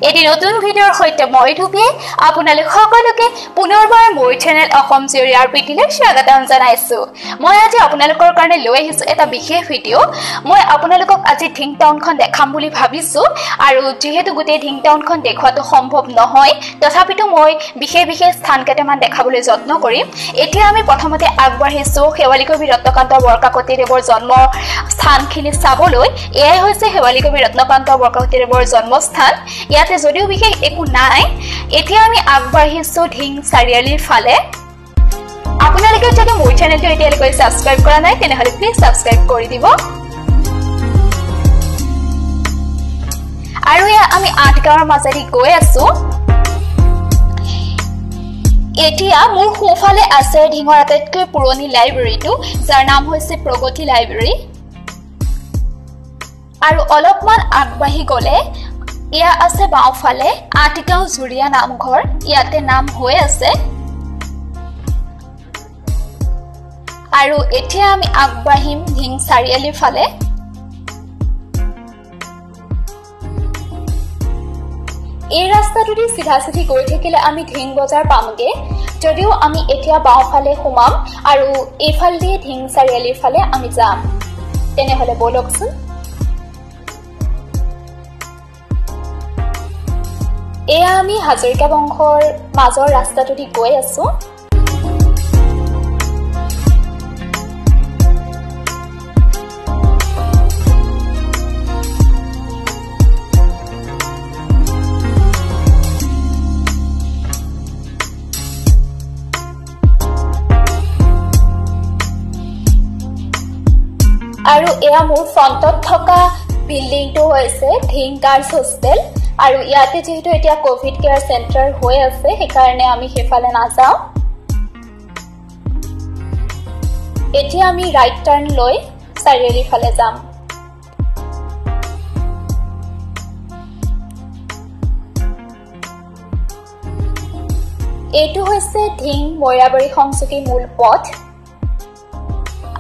এটি নতুন ভিডিঅ'ৰ সৈতে মই ধুবিয়ে আপোনালোক সকলোকে পুনৰবাৰ মোৰ চেনেল অসম জীয়ৰী আৰ পিটিলৈ স্বাগতম জনাইছো। মই আজি আপোনালোকৰ কাৰণে লৈ আহিছো এটা বিশেষ ভিডিঅ'। মই আপোনালোকক আজি ঢিং টাউনখন দেখাম বুলি ভাবিছো আৰু যিহেতু গোটেই ঢিং টাউনখন দেখুৱাটো সম্ভৱ নহয়, তথাপিতো মই বিশেষ বিশেষ স্থান কেইটামান দেখাবলৈ যত্ন কৰিম। এতিয়া আমি প্ৰথমতে আগবাঢ়িছো শেৱালি কবি ৰত্নকান্ত বৰকাকতিদেৱৰ জন্ম স্থানখিনি চাবলৈ। এয়াই হৈছে শেৱালি কবি ৰত্নকান্ত বৰকাকতিদেৱৰ জন্মস্থান। ইয়াতে যদিও বিশেষ একো নাই। এতিয়া আমি আগবাঢ়িছো ঢিং চাৰিআলিৰ ফালে। আপোনালোকে যদি মোৰ চেনেলটো এতিয়ালৈকে ছাবস্ক্ৰাইব কৰা নাই তেনেহ'লে প্লিজ ছাবস্ক্ৰাইব কৰি দিব। আৰু এয়া আমি আঠগাঁৱৰ মাজেদি গৈ আছো। এতিয়া মোৰ সোঁফালে আছে ঢিঙৰ আটাইতকৈ পুৰণি লাইব্ৰেৰীটো, যাৰ নাম হৈছে প্ৰগতি লাইব্ৰেৰী। আৰু অলপমান আগবাঢ়ি গ'লে এয়া আছে বাওঁফালে আঠগাঁও জুৰীয়া নামঘৰ, ইয়াতে নাম হৈ আছে। আৰু এতিয়া আমি আগবাঢ়িম ঢিং চাৰিআলিৰ ফালে। এই ৰাস্তাটোদি চিধা চিধি গৈ থাকিলে আমি ঢিং বজাৰ পামগে, যদিও আমি এতিয়া বাওঁফালে সোমাম আৰু এইফালেদি ঢিং চাৰিআলিৰ ফালে আমি যাম। তেনেহ'লে ব'লকচোন। এয়া আমি হাজৰিকা বংশৰ মাজৰ ৰাস্তাটোদি গৈ আছো। আৰু এয়া মোৰ ফ্ৰণ্টত থকা বিল্ডিংটো হৈছে ঢিং গাৰ্লছ হোষ্টেল। আৰু ইয়াতে যিহেতু এতিয়া কভিড কেয়াৰ চেণ্টাৰ হৈ আছে, সেইকাৰণে আমি সেইফালে নাযাওঁ। এতিয়া আমি ৰাইট টাৰ্ণ লৈ চাৰিআলিৰ ফালে যাম। এইটো হৈছে ঢিং মৈৰাবাৰী সংযোগী মূল পথ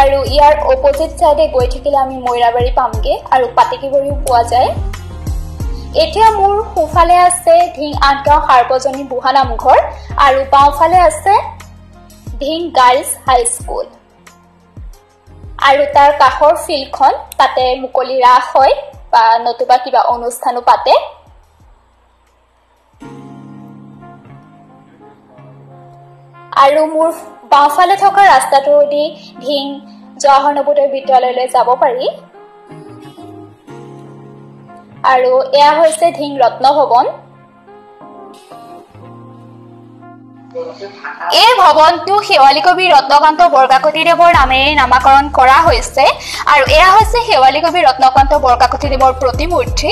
আৰু ইয়াৰ অপজিট চাইডে গৈ থাকিলে আমি মৈৰাবাৰী পামগে আৰু পাতেকীবাৰীও পোৱা যায়। এতিয়া মোৰ সোঁফালে আছে ঢিং আঠগাঁও সাৰ্বজনীন বুঢ়া নামঘৰ আৰু বাওঁফালে আছে ঢিং গাৰ্লছ হাইস্কুল। আৰু তাৰ কাষৰ ফিল্ডখন, তাতে মুকলি ৰাস হয় বা নতুবা কিবা অনুষ্ঠানো পাতে। আৰু মোৰ বাওঁফালে থকা ৰাস্তাটোদি ঢিং জৱাহৰ নৱোদয় বিদ্যালয়লৈ যাব পাৰি। আৰু এয়া হৈছে ঢিং ৰত্ন ভৱন। এই ভৱনটো শেৱালি কবি ৰত্নকান্ত বৰকাকতিদেৱৰ নামেৰে নামাকৰণ কৰা হৈছে। আৰু এয়া হৈছে শেৱালি কবি ৰত্নকান্ত বৰকাকতিদেৱৰ প্ৰতিমূৰ্তি।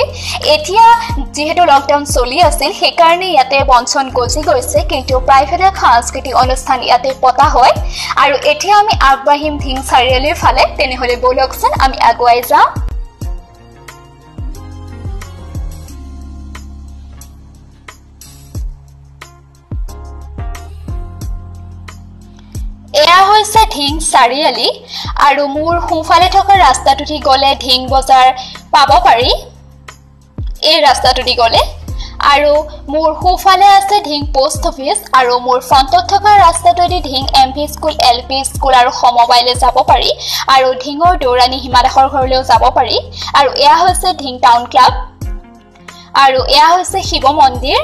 এতিয়া যিহেতু লকডাউন চলি আছিল, সেইকাৰণে ইয়াতে বঞ্চন গজি গৈছে, কিন্তু প্ৰায়ভাগ সাংস্কৃতিক অনুষ্ঠান ইয়াতে পতা হয়। আৰু এতিয়া আমি আগবাঢ়িম ঢিং চাৰিআলিৰ ফালে। তেনেহ'লে ব'লকচোন আমি আগুৱাই যাওঁ। এয়া হৈছে ঢিং চাৰিআলি আৰু মোৰ সোঁফালে থকা ৰাস্তাটোদি গ'লে ঢিং বজাৰ পাব পাৰি, এই ৰাস্তাটোদি গ'লে। আৰু মোৰ সোঁফালে আছে ঢিং পোষ্ট অফিচ আৰু মোৰ ফ্ৰণ্টত থকা ৰাস্তাটোদি Dhing M V school, L P school আৰু সমবায়লৈ যাব পাৰি আৰু ঢিঙৰ দৌৰাণী হিমা দাসৰ ঘৰলৈও যাব পাৰি। আৰু এয়া হৈছে ঢিং টাউন ক্লাব আৰু এয়া হৈছে শিৱ মন্দিৰ।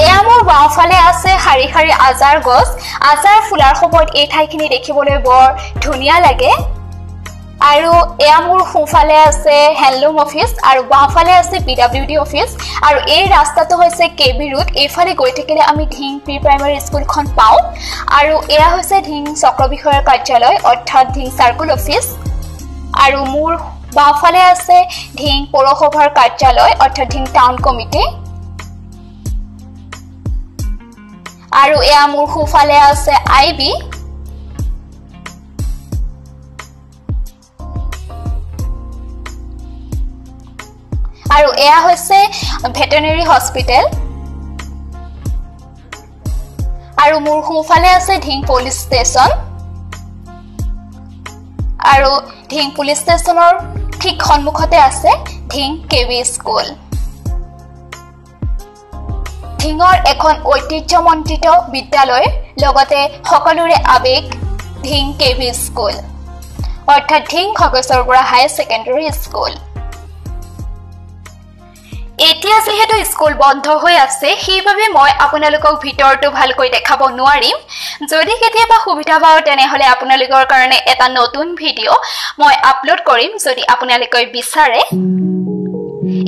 এয়া মোৰ বাওঁফালে আছে শাৰী শাৰী আজাৰ গছ। আজাৰ ফুলাৰ সময়ত এই ঠাইখিনি দেখিবলৈ বৰ ধুনীয়া লাগে। আৰু এয়া মোৰ সোঁফালে আছে হেণ্ডলুম অফিচ আৰু বাওঁফালে আছে পি ডাব্লিউ ডি অফিচ। আৰু এই ৰাস্তাটো হৈছে কে বি ৰোড। এইফালে গৈ থাকিলে আমি ঢিং প্ৰি প্ৰাইমাৰী স্কুলখন পাওঁ। আৰু এয়া হৈছে ঢিং চক্ৰ বিষয়াৰ কাৰ্যালয়, অৰ্থাৎ ঢিং চাৰ্কুল অফিচ। আৰু মোৰ বাওঁফালে আছে ঢিং পৌৰসভাৰ কাৰ্যালয়, অৰ্থাৎ ঢিং টাউন কমিটি। আৰু এয়া মোৰ সোঁফালে আছে আই বি। আৰু এয়া হৈছে ভেটেনেৰী হস্পিটেল। আৰু মোৰ সোঁফালে আছে ঢিং পুলিচ ষ্টেচন। আৰু ধিং পুলিচ ষ্টেচনৰ ঠিক সন্মুখতে আছে ধিং কে ভি স্কুল। ধিঙৰ এখন ঐতিহ্যমণ্ডিত বিদ্যালয়, লগতে সকলোৰে আৱেগ ধিং কে ভি স্কুল, অৰ্থাৎ Dhing Khageswar Bora higher secondary school. এতিয়া যিহেতু স্কুল বন্ধ হৈ আছে, সেইবাবে মই আপোনালোকক ভিতৰটো ভালকৈ দেখাব নোৱাৰিম। যদি কেতিয়াবা সুবিধা পাওঁ তেনেহ'লে আপোনালোকৰ কাৰণে এটা নতুন ভিডিঅ' মই আপলোড কৰিম, যদি আপোনালোকে বিচাৰে।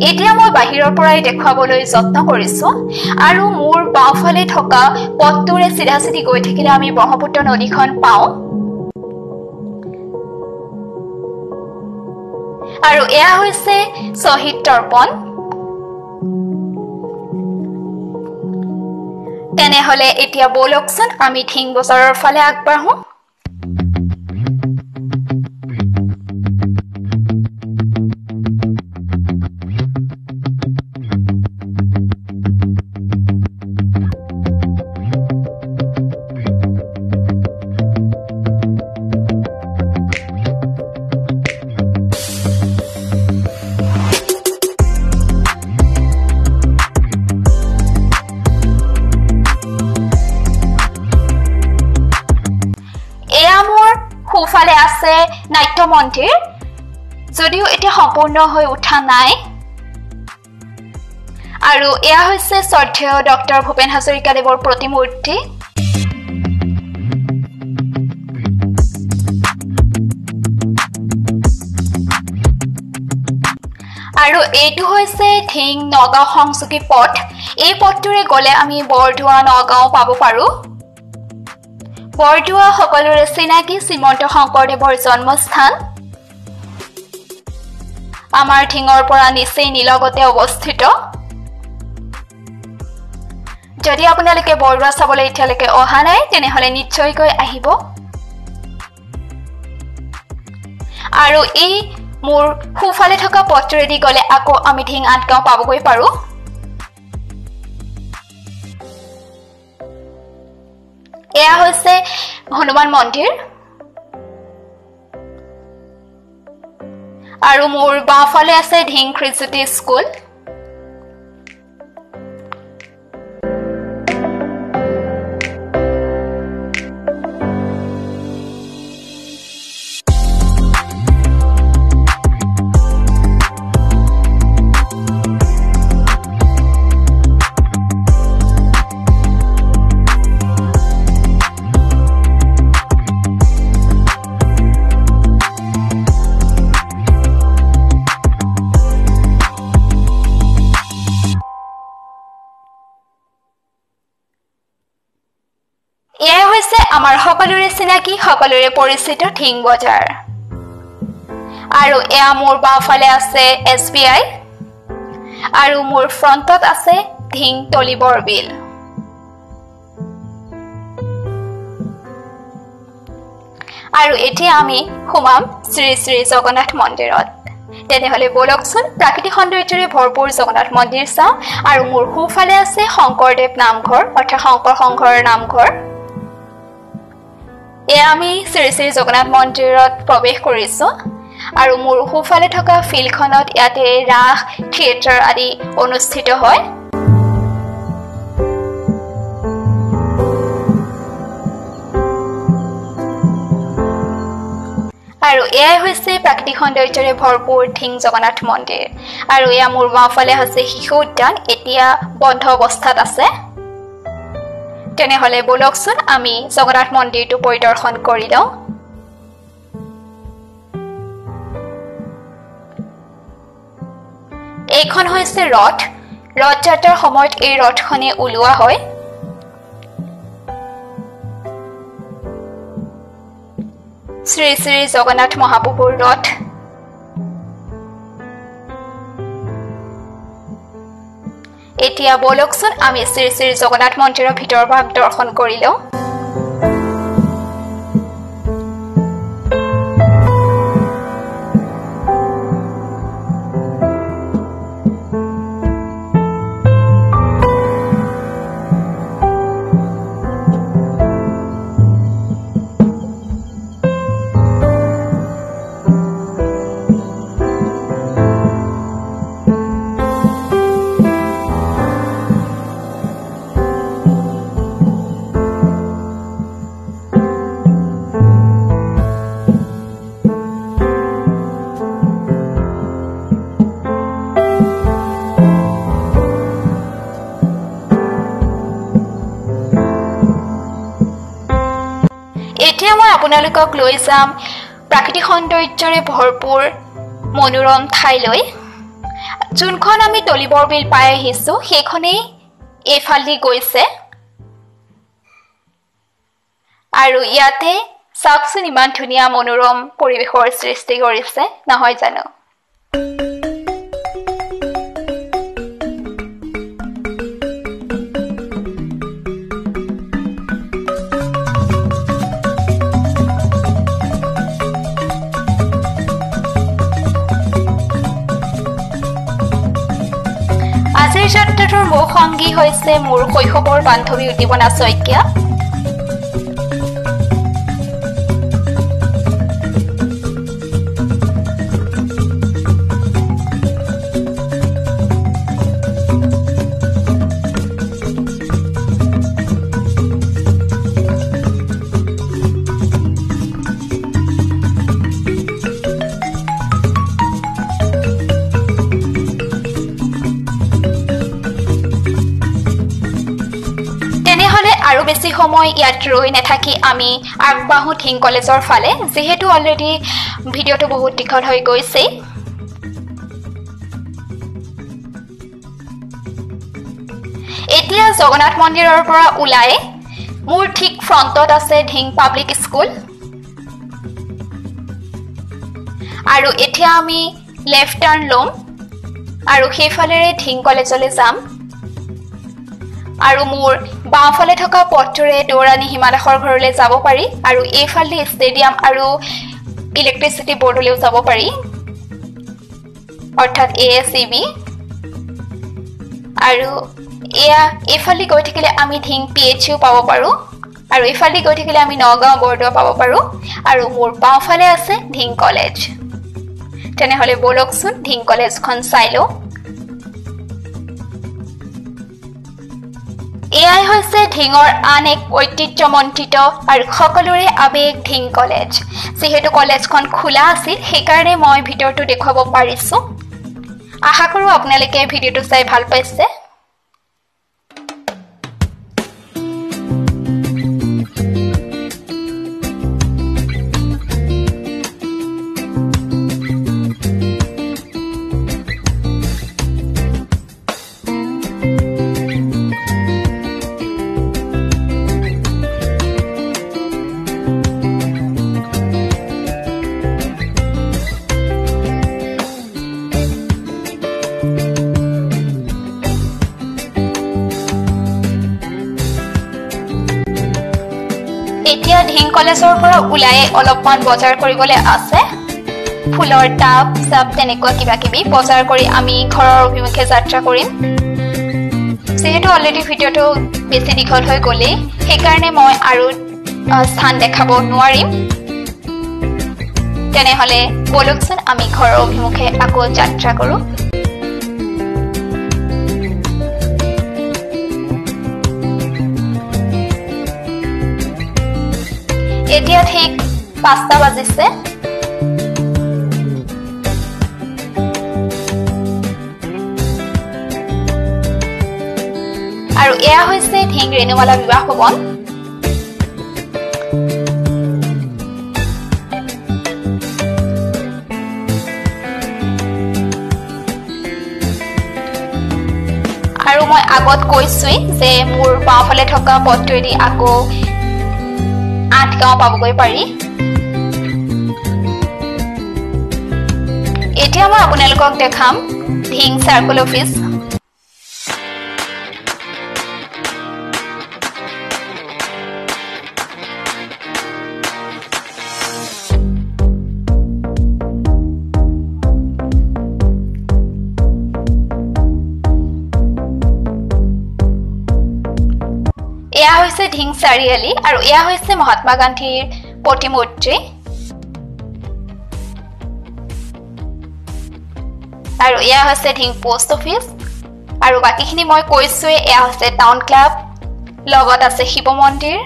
এতিয়া মই বাহিৰৰ পৰাই দেখুৱাবলৈ যত্ন কৰিছোঁ। আৰু মোৰ বাওঁফালে থকা পথটোৰে চিধা চিধি গৈ থাকিলে আমি ব্ৰহ্মপুত্ৰ নদীখন পাওঁ। আৰু এয়া হৈছে শ্বহীদ তৰ্পণ। তেনেহ'লে এতিয়া ব'লকচোন আমি ধিং বজাৰৰ ফালে আগবাঢ়ো। সোঁফালে আছে নাট্য মন্দিৰ, যদিও এতিয়া সম্পূৰ্ণ হৈ উঠা নাই। আৰু এয়া হৈছে শ্ৰদ্ধেয় ডক্টৰ ভূপেন হাজৰিকাদেৱৰ প্ৰতিমূৰ্তি। আৰু এইটো হৈছে ধিং নগাঁও সংযোগী পথ। এই পথটোৰে গ'লে আমি বৰদোৱা নগাঁও পাব পাৰোঁ। বৰদোৱা সকলোৰে চিনাকি শ্ৰীমন্ত শংকৰদেৱৰ জন্মস্থান। আমাৰ ধিঙৰ পৰা নিচেই নিলগতে অৱস্থিত। যদি আপোনালোকে বৰদোৱা চাবলৈ এতিয়ালৈকে অহা নাই তেনেহ'লে নিশ্চয়কৈ আহিব। আৰু এই মোৰ সোঁফালে থকা পথটোৰেদি গ'লে আকৌ আমি ধিং আঠগাঁও পাবগৈ পাৰোঁ। এয়া হৈছে হনুমান মন্দিৰ। আৰু মোৰ বাওঁফালে আছে ধিং খ্ৰীষ্টজ্যোতি স্কুল। এয়াই হৈছে আমাৰ সকলোৰে চিনাকি, সকলোৰে পৰিচিত ধিং বজাৰ। আৰু এয়া মোৰ বাওঁফালে আছে এছ বি আই, আৰু মোৰ ফ্ৰণ্টত আছে ধিং তলিবৰ বিল। আৰু এতিয়া আমি সোমাম শ্ৰী শ্ৰী জগন্নাথ মন্দিৰত। তেনেহ'লে ব'লকচোন প্ৰাকৃতিক সৌন্দৰ্যৰে ভৰপূৰ জগন্নাথ মন্দিৰ চাওঁ। আৰু মোৰ সোঁফালে আছে শংকৰদেৱ নামঘৰ, অৰ্থাৎ শংকৰ সংঘৰ নামঘৰ। এয়া আমি শ্ৰী শ্ৰী জগন্নাথ মন্দিৰত প্ৰৱেশ কৰিছোঁ। আৰু মোৰ সোঁফালে থকা ফিল্ডখনত ইয়াতে ৰাস, থিয়েটাৰ আদি অনুষ্ঠিত হয়। আৰু এয়াই হৈছে প্ৰাকৃতিক সৌন্দৰ্যৰে ভৰপূৰ ধিং জগন্নাথ মন্দিৰ। আৰু এয়া মোৰ বাওঁফালে হৈছে শিশু উদ্যান, এতিয়া বন্ধ অৱস্থাত আছে। তেনেহ'লে ব'লকচোন আমি জগন্নাথ মন্দিৰটো পৰিদৰ্শন কৰি লওঁ। এইখন হৈছে ৰথ। ৰথযাত্ৰাৰ সময়ত এই ৰথখনে ওলোৱা হয়। শ্ৰী শ্ৰী জগন্নাথ মহাপ্ৰভুৰ ৰথ। এতিয়া ব'লকচোন আমি শ্ৰী শ্ৰী জগন্নাথ মন্দিৰৰ ভিতৰৰ ভাগ দৰ্শন কৰি লওঁ। এতিয়া মই আপোনালোকক লৈ যাম প্ৰাকৃতিক সৌন্দৰ্যৰে ভৰপূৰ মনোৰম ঠাইলৈ। যোনখন আমি তলিবৰ বিল পাই আহিছোঁ সেইখনেই এইফালেদি গৈছে। আৰু ইয়াতে চাওকচোন ইমান ধুনীয়া মনোৰম পৰিৱেশৰ সৃষ্টি কৰিছে, নহয় জানো? আজিৰ যাত্ৰাটোৰ মোৰ সংগী হৈছে মোৰ শৈশৱৰ বান্ধৱী উদ্দীপনা শইকীয়া। আৰু বেছি সময় ইয়াত ৰৈ নাথাকি আমি আগবাঢ়ো ধিং কলেজৰ ফালে, যিহেতু অলৰেডি ভিডিঅ'টো বহুত দীঘল হৈ গৈছে। এতিয়া জগন্নাথ মন্দিৰৰ পৰা ওলাই মোৰ ঠিক ফ্ৰণ্টত আছে ধিং পাব্লিক স্কুল। আৰু এতিয়া আমি লেফ্ট টাৰ্ণ ল'ম আৰু সেইফালেৰে ধিং কলেজলৈ যাম। আৰু মোৰ বাওঁফালে থকা পথটোৰে দৌৰাণী হিমা দাসৰ ঘৰলৈ যাব পাৰি আৰু এইফালে ষ্টেডিয়াম আৰু ইলেক্ট্ৰিচিটি বৰ্ডলৈও যাব পাৰি, অৰ্থাৎ ASEB। আৰু এয়া এইফালে গৈ থাকিলে আমি ধিং PHU পাব পাৰোঁ আৰু এইফালে গৈ থাকিলে আমি নগাঁও বৰদোৱা পাব পাৰোঁ। আৰু মোৰ বাওঁফালে আছে ধিং কলেজ। তেনেহ'লে ব'লকচোন ধিং কলেজখন চাই লওঁ। এয়াই হৈছে ধিঙৰ আন এক ঐতিহ্যমণ্ডিত আৰু সকলোৰে আৱেগ ধিং কলেজ। যিহেতু কলেজখন খোলা আছিল সেইকাৰণে মই ভিতৰটো দেখুৱাব পাৰিছোঁ। আশা কৰোঁ আপোনালোকে ভিডিঅ'টো চাই ভাল পাইছে। এতিয়া ধিং কলেজৰ পৰা ওলাই অলপমান বজাৰ কৰিবলৈ আছে, ফুলৰ টাব চাব তেনেকুৱা কিবা কিবি বজাৰ কৰি আমি ঘৰৰ অভিমুখে যাত্ৰা কৰিম। যিহেতু অলৰেডি ভিডিঅ'টো বেছি দীঘল হৈ গ'লেই সেইকাৰণে মই আৰু স্থান দেখাব নোৱাৰিম। তেনেহ'লে ব'লকচোন আমি ঘৰৰ অভিমুখে আকৌ যাত্ৰা কৰোঁ। এতিয়া ঠিক 5টা বাজিছে। আৰু এয়া হৈছে ধিং ৰেণুমালা বিবাহ ভৱন। আৰু মই আগত কৈছোৱেই যে মোৰ বাওঁফালে থকা পথটোৱেদি আকৌ আঠগাঁও পাবগৈ পাৰি। এতিয়া মই আপোনালোকক দেখাম ধিং চাৰ্কল অফিচ। এয়া হৈছে ধিং চাৰিআলি আৰু এয়া হৈছে মহাত্মা গান্ধীৰ প্ৰতিমূৰ্তি। আৰু এয়া হৈছে ধিং পোষ্ট অফিচ। আৰু বাকীখিনি মই কৈছোৱে। এয়া হৈছে টাউন ক্লাব, লগত আছে শিৱ মন্দিৰ।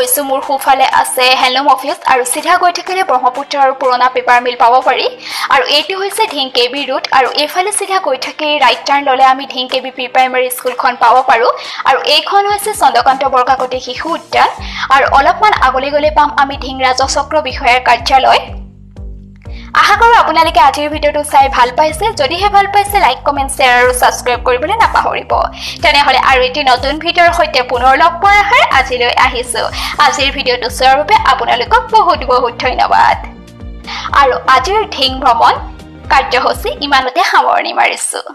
কৈছোঁ, মোৰ সোঁফালে আছে হেণ্ডলুম অফিচ আৰু চিধা গৈ থাকিলে ব্ৰহ্মপুত্ৰ আৰু পুৰণা পেপাৰ মিল পাব পাৰি। আৰু এইটো হৈছে ধিং কে বি ৰোড আৰু এইফালে চিধা গৈ থাকি ৰাইট টাৰ্ণ ল'লে আমি Dhing K B pre primary স্কুলখন পাব পাৰোঁ। আৰু এইখন হৈছে চন্দ্ৰকান্ত বৰকাকতি শিশু উদ্যান। আৰু অলপমান আগলৈ গ'লে পাম আমি ধিং ৰাজচক্ৰ বিষয়াৰ কাৰ্যালয়। আশা কৰোঁ আপোনালোকে আজিৰ ভিডিঅ'টো চাই ভাল পাইছে। যদিহে ভাল পাইছে, লাইক, কমেণ্ট, শ্বেয়াৰ আৰু ছাবস্ক্ৰাইব কৰিবলৈ নাপাহৰিব। তেনেহ'লে আৰু এটি নতুন ভিডিঅ'ৰ সৈতে পুনৰ লগ পোৱাৰ আশাৰে আজিলৈ আহিছোঁ। আজিৰ ভিডিঅ'টো চোৱাৰ বাবে আপোনালোকক বহুত বহুত ধন্যবাদ। আৰু আজিৰ ধিং ভ্ৰমণ কাৰ্যসূচী ইমানতে সামৰণি মাৰিছোঁ।